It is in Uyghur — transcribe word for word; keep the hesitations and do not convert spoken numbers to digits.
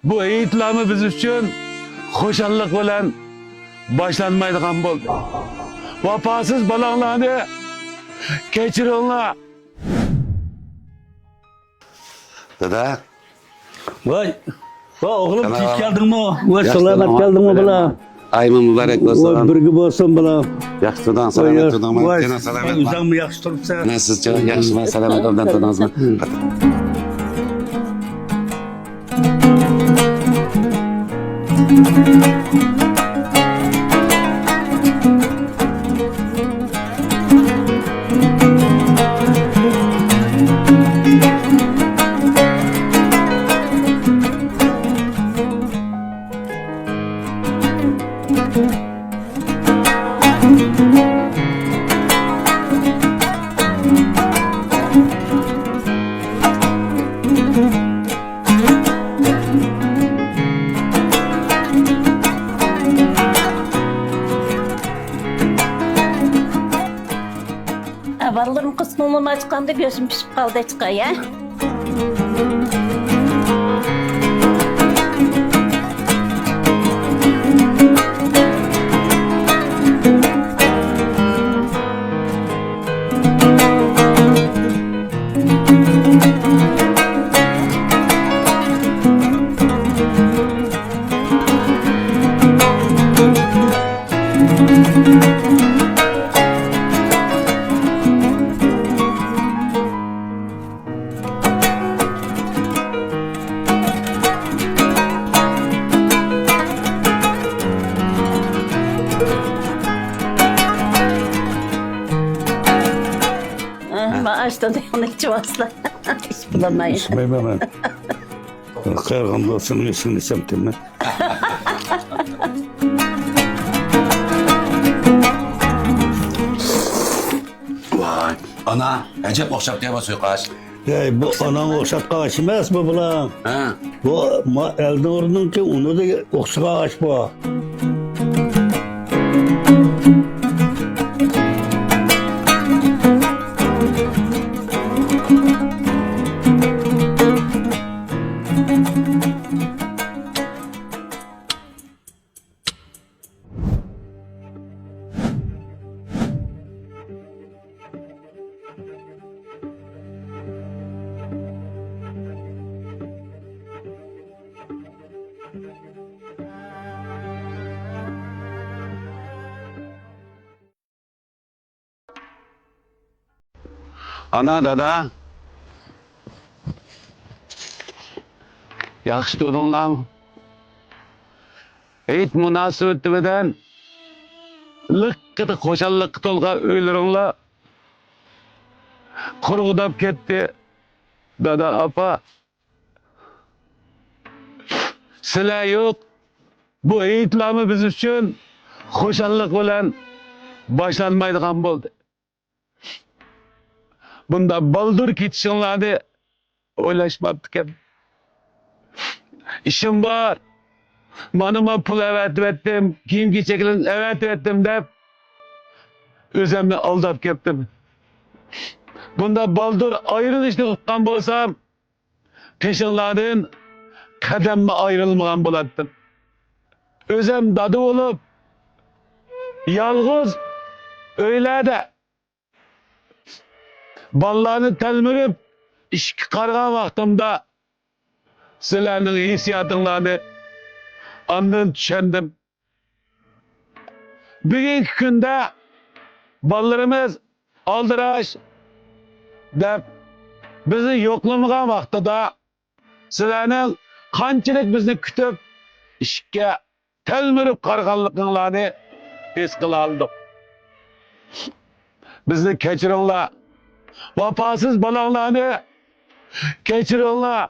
بۇ ھېيتلارمۇ بىز ئۈچۈن خۇشاللىق بىلەن باشلانمايدىغان بولدى. ۋاپاسىز بالاڭلارنى كەچۈرۈڭلار. دادا. ۋاي. ۋاي، ئوغلۇم، خۇش كەلدىڭمۇ؟ ۋاي، سالامەت كەلدىڭمۇ، بالا؟ ئايىمىز مۇبارەك بولسۇن. ۋاي، بىرگە بولسۇن، بالا. ياخشى تۇردۇڭ، سالامەت تۇردۇڭمۇ؟ ۋاي، سېنىڭ سالامەت، ئۆزۈڭمۇ ياخشى تۇرۇپسەن؟ مانا سىزچە ياخشىمۇ، سالامەت ئوبدان تۇردىڭىزمۇ؟ بالىلىرىم قىزىقىپ ئاچقاندا گۆشۈم پىشىپ قالدى، چىقاي، ھە؟ مائاشتىن نەچچە بولسا ئىش بولمايدۇ. ئىچمەيمەن مەن. قەرغان بولسۇن، ئىسمىنى سەمتىمەن. ۋاي، ئانا، ئەجەب ئوخشاپتۇ يا بۇ سۇيقاش. ھەي، بۇ ئاناڭغا ئوخشاتقان ئاش ئەمەس بۇ، بالام. ھە؟ بۇ ما-، ئەلنۇرنىڭكى ئۇنىدا ئوخشىغان ئاش بۇ. ئانا، دادا، ياخشى تۇردۇڭلارمۇ؟ ھېيت مۇناسىۋىتى بىلەن لىققىدە خۇشاللىققا تولغان ئۆيلىرىڭلار قۇرغۇداپ كەتتى، دادا، ئاپا. سىلەر يوق، بۇ ھېيتلارمۇ بىز ئۈچۈن خۇشاللىق بىلەن باشلانمايدىغان بولدى. بۇنداق بالدۇر كېتىشىڭلارنى ئويلاشماپتىكەن. ئىشىم بار، مانا مەن پۇل ئەۋەتىۋەتتىم، كىيىم-كېچەكلەرنى ئەۋەتىۋەتتىم دەپ، ئۆزۈمنى ئالداپ كەتتىم. بۇنداق بالدۇر ئايرىلىشنى ئۇققان بولسام، قېشىڭلاردىن قەدەممۇ ئايرىلمىغان بولاتتىم. ئۆزۈم دادا بولۇپ، يالغۇز ئۆيلەردە بالىلارنى تەلمۈرۈپ ئىشىككە قارىغان ۋاقتىمدا، سىلەرنىڭ ھېسسىياتىڭلارنى ئاندىن چۈشەندىم. بۈگۈنكى كۈندە بالىلىرىمىز ئالدىراش دەپ بىزنى يوقلىمىغان ۋاقتىدا، سىلەرنىڭ قانچىلىك بىزنى كۈتۈپ، ئىشىككە تەلمۈرۈپ قارىغانلىقىڭلارنى ھېس قىلالىدۇق. بىزنى كەچۈرۈڭلار. ۋاپاسىز بالاڭلارنى كەچۈرۈڭلار.